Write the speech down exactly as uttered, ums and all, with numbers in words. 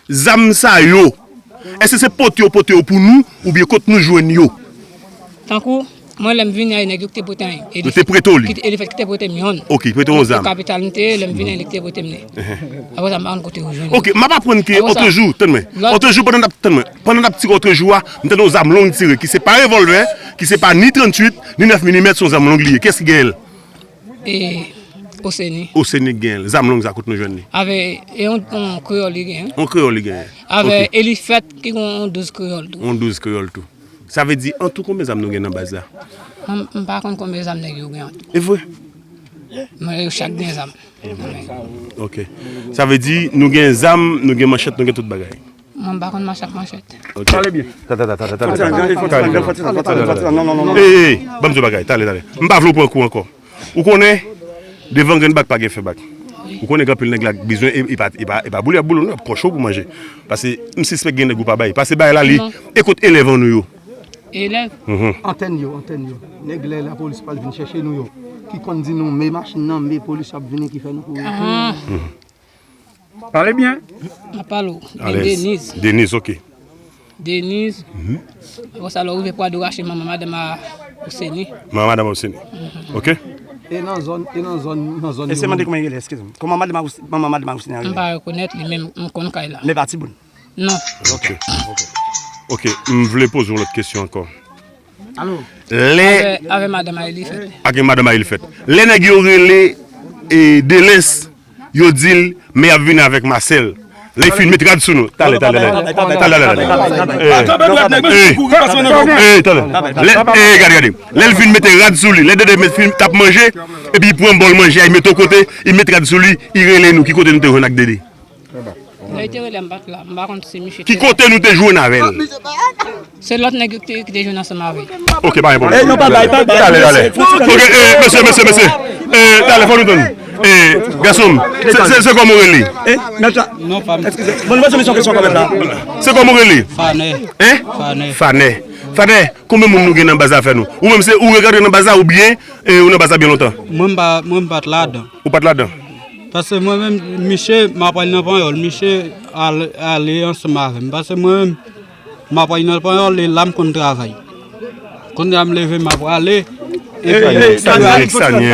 Zam sa yo, èske se pote yo pote yo pou nou, oubyen kot nou jwenn yo? Tankou, mwen, lè m vini a, e nèg yo ki te pote m. Yo te prete w li? Ki te, Elifèt ki te prete m yonn. Ok, prete w yon zam. Kapital m te ye, lè m vini a, li ki te prete m li. Apre sa, m pa konn kote yo jwenn li. Ok, m ap aprann ke otrejou, tann mwen. Otrejou, pandan n ap, tann mwen. Pandan n ap tire otrejou a, m tande yon zam long tire, ki se pa revòlvè, ki se pa ni tranntuit, ni nèf milimèt, se yon zam long li ye. Kiyès ki genyen l? E Oseni. Oseni ki genyen l. Zam long sa, kot nou jwenn li? Avè, e yon, yon kreyòl li genyen. Yon kreyòl li genyen. Avè Elifèt ki gen yon douz kreyòl tou. Yon douz kreyòl tou. Sa vle di, an tou, konbyen zam nou gen nan baz la? M, m pa konn konbyen zam nèg yo gen an tou. E vre? Men yo chak gen zam. Ok. Sa vle di, nou gen zam, nou gen manchèt, nou gen tout bagay. Mwen, m pa konn mache ak manchèt. Ok. Pale byen. Tande, tande, tande, tande, tande. Tande, tande, tande. Ey, ey, ey, ban m di w bagay, tande, tande. M pa vle w pran kou ankò. Ou konnen, devan grenn bak pa gen fen bak. Ou konnen gen anpil nèg la k bezwen, e, e pa, e pa, e pa boule y ap boule w non, y ap kòche w pou manje. Paske m sispèk gen nèg ou pa bay. Paske bagay la li, e kot elèv an nou yo? Elèv? Mhm. Antèn yo, antèn yo. Nèg lè lapolis pral vin chèche nou yo, ki konn di nou, men machin nan, men polis yo ap vini ki fè nou kouri. Ah. Mhm. Pale byen. M ap pale w. Alèz. Deniz. Deniz, ok. Deniz. Mhm. Apre sa, lè w rive Pwadou Rache, manman madanm a Oseni. Manman madanm a Oseni. Mhm. Ok. E nan zòn, e nan zòn, nan zòn yo. Èske mande kòman li rele, eskize m? Kòman madanm a Ous-, manman madanm a Oseni a rele? M pa rekonèt li, men m konn kay la. Men pa Tiboun? Non. Ok. Ok. Ok, m vle poze w lòt kesyon ankò. Alo. Lè avè, avè madanm a Elifèt. Avè madanm a Elifèt. Lè nèg yo rele, e, Delens, yo di l, men y ap vini avèk Masèl. Lè y fin met rad sou nou. Talè, talè, talè. Talè, talè, talè. Eh. Eh, talè. Lè, eh, gade, gade. Lè l fin mete rad sou li, lè Dede met, fin t ap manje, epi y pran bòl manje a, y mete yon kote, y met rad sou li, y rele nou. Ki kote nou te jwenn ak Dede? Lè yo te rele m, m pa t la. M pa konn si misye te la. Ki kote nou te jwenn avè l? Se lòt nèg yo ki te, ki te jwenn ansanm avè l. Ok, pa gen pwoblèm. Eh, non, pa bay, pa bay. Talè, talè. Ok, eh, mesye, mesye, mesye. Eh, talè, fò nou tann. Eh, gason m, se, se, se kòman w rele? Eh, mèt la. Non, pa m. Eskize. Bon, nou pa sou misyon kesyon kanmenm la. Se kòman w rele? Fanè. Hein? Fanè. Fanè. Fanè, konbyen moun nou gen nan baz la fè nou? Ou menm se ou rantre nan baz la oubyen, eh, ou nan baz la byen lontan? Mwen, m pa, mwen, m pa t ladan. Ou pa t ladan? Paske mwen menm, misye, m ap pral nan Panyòl, misye al-, ale ansanm avè m. Paske mwen menm, m ap pral nan Panyòl, e la m konn travay. Kounye a m leve, m ap prale. Epi, eh, eh, sa n ye, sa n ye,